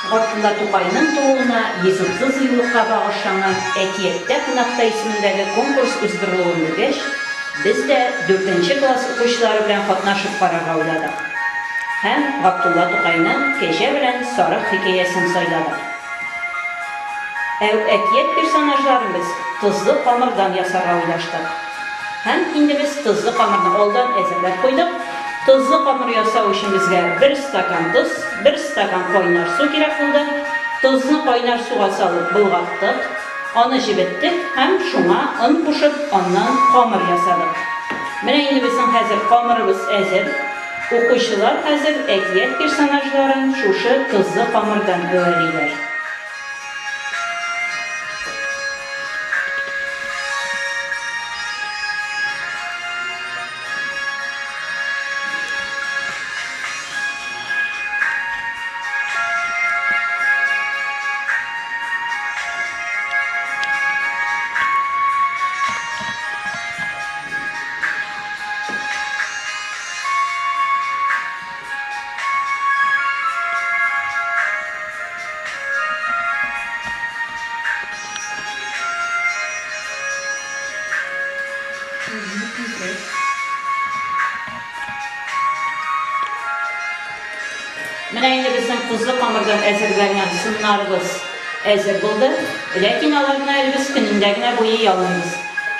Габдулла Тукайның тууына 130 еллыкка багышланган Әкияттә кунакта исемендәге конкурс уздырылуын белгәч, без дә дүртенче класс укучылары белән катнашып карарга уйладык. Һәм Габдулла Тукайның Кәҗә белән сарык хикәясен сайладык. Ә әкият персонажларын без тозлы камырдан ясарга уйлаштык. Һәм инде без тозлы камырны алдан әзерләп куйдык. Тозлы камыр ясау өчен безгә бер стакан тоз, бер стакан кайнар су кирәк булды. Тозны кайнар суга салып болгаттык, аны җебеттек һәм шуңа он кушып, аннан камыр ясадык. Менә инде безнең хәзер камырыбыз әзер. Укучылар хәзер әкият персонажларын шушы тозлы камырдан әвәлиләр. Менә инде безнең тозлы камырдан әзерләнгән сыннарыбыз әзер булды. Ләкин аларны әле без көнендә генә буйый алмыйбыз.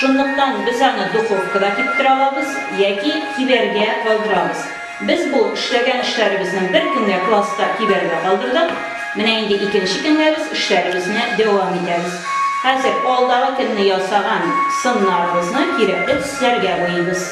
Шунлыктан без аны духовкада киптерә алабыз яки кибәргә калдырабыз. Без бу эшләгән эшләребезне бер көнгә класста кибәргә калдырдык. Менә инде икенче көнгә без эшләребезне дәвам итәбез. Хәзер алдагы көнне ясаган сыннарыбызны кирәкле төсләргә буйыйбыз.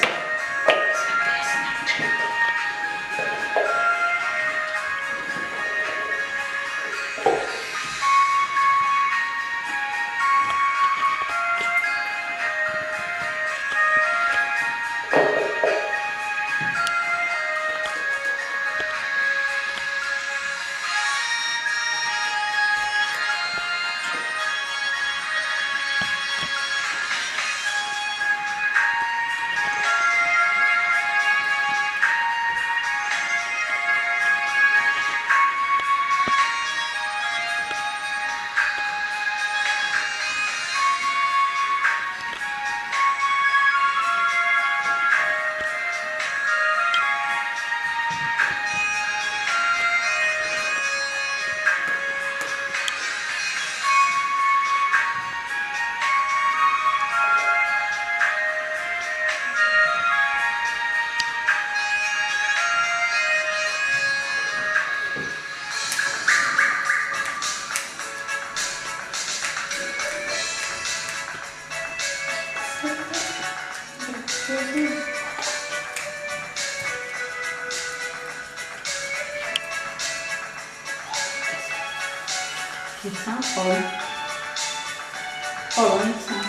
Lütfen kalın. Kalın lütfen.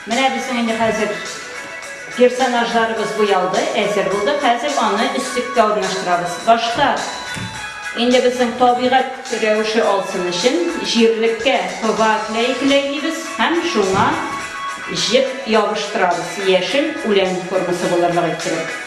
Менә безнең инде хәзер персонажларыбыз буялды, әзер булды. Хәзер аны өслеккә урнаштырабыз. Башта инде безнең табигать рәвеше алсын өчен җирлеккә ПВА клей клейлибез һәм шуңа җеп ябыштырабыз, яшел үлән формасы булырлык иттереп.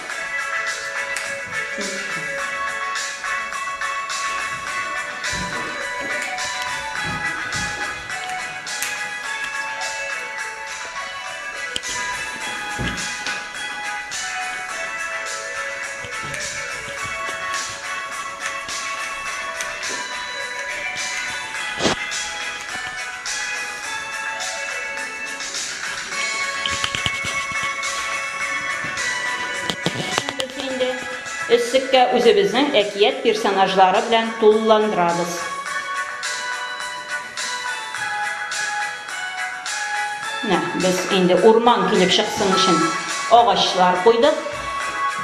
Өслеккә үзебезнең әкият персонажлары белән тулыландырабыз. Менә без инде урман килеп чыксын өчен агачлар куйдык.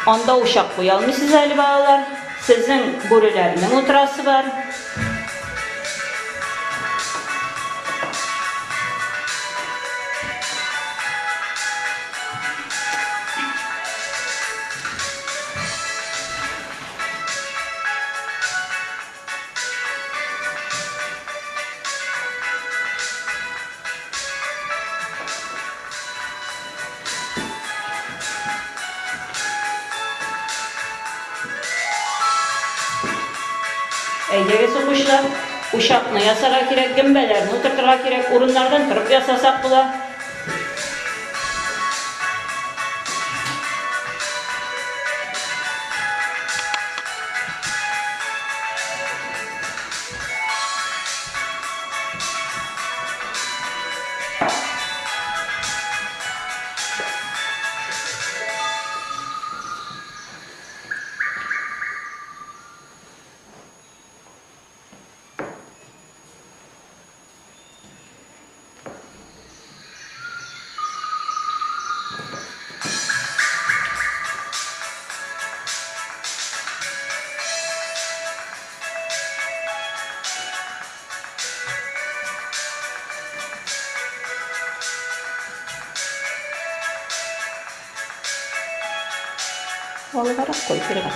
Анда учак куя алмыйсыз әле, балалар. Сезнең бүреләрнең утырасы бар. Әйдәгез, укучылар, учакны ясарга кирәк, гөмбәләрне утыртырга кирәк, урыннардан торып ясасак була. Алгарак куй, Фиргать.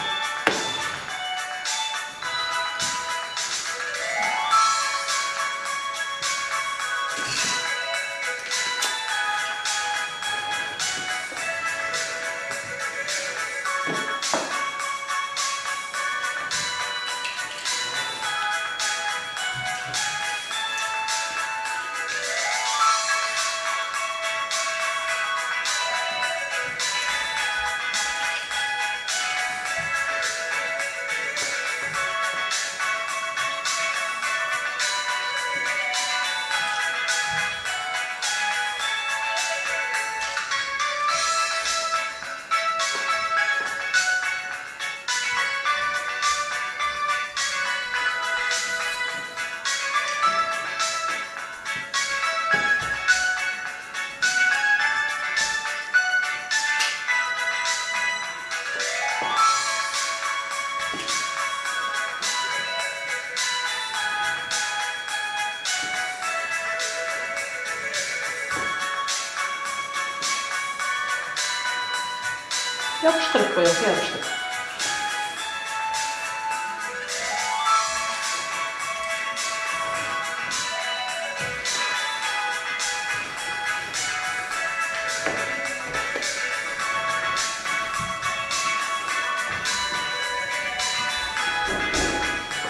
Ябыштырып куегыз, ябыштырып.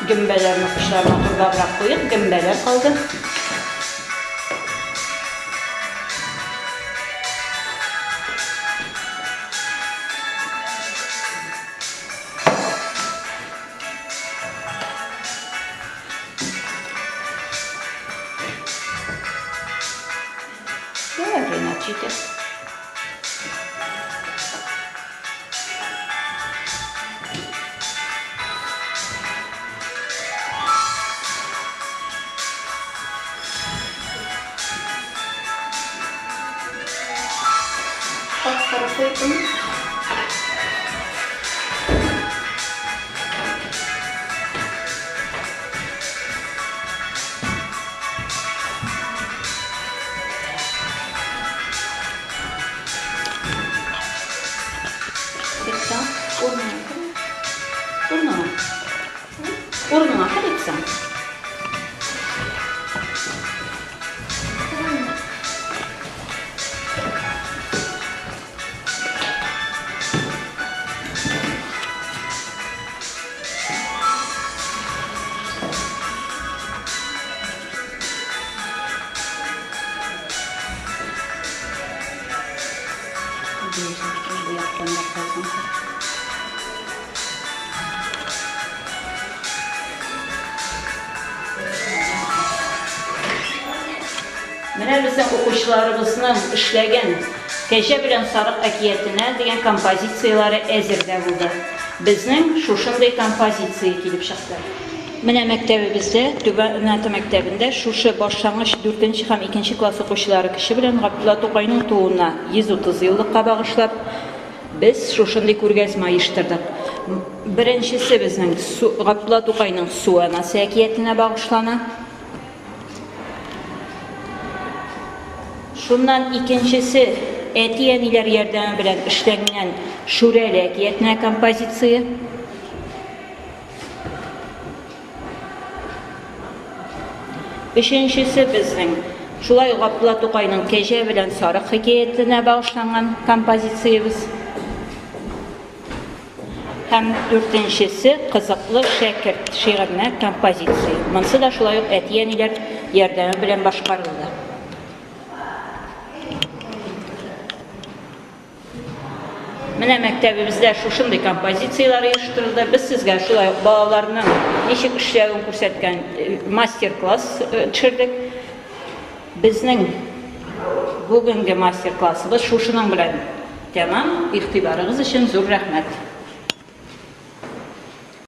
Гөмбәләрне кышларына турдабрак куйыйк, гөмбәләр калды. Ярар, Ренат, җитә. Капкара куйдым. Иксан, урыныңа кер. Урыныңа. Урыныңа кер, Иксан. Бу яктан да калсын. Менә безнең укучыларыбызның эшләгән Кәҗә белән сарык әкиятенә дигән композицияләре әзер дә булды. Безнең шушындый композиция килеп чыкты. Менә мәктәбебездә, Түбән Аты мәктәбендә шушы башлангыч дүртенче һәм икенче класс укучылары көче белән Габдулла Тукайның тууына 130 еллыкка багышлап, без шушындый күргәзмә оештырдык. Беренчесе безнең Габдулла Тукайның Су анасы әкиятенә багышлана. Шуннан икенчесе әти-әниләр ярдәме белән эшләнгән Шүрәле әкиятенә композиция. Өченчесе безнең шулай ук Габдулла Тукайның Кәҗә белән сарык хикәятенә багышланган композициябез. һәм дүртенчесе Кызыклы шәкерт шигыренә композиция. Монсы да шулай ук әти-әниләр ярдәме белән башкарылды. Менә мәктәбебездә шушындый композицияләр оештырылды. Без сезгә шулай ук балаларның ничек эшләвен күрсәткән мастер-класс төшердек. Безнең бүгенге мастер-классыбыз шушының белән тәмам. Игътибарыгыз өчен зур рәхмәт.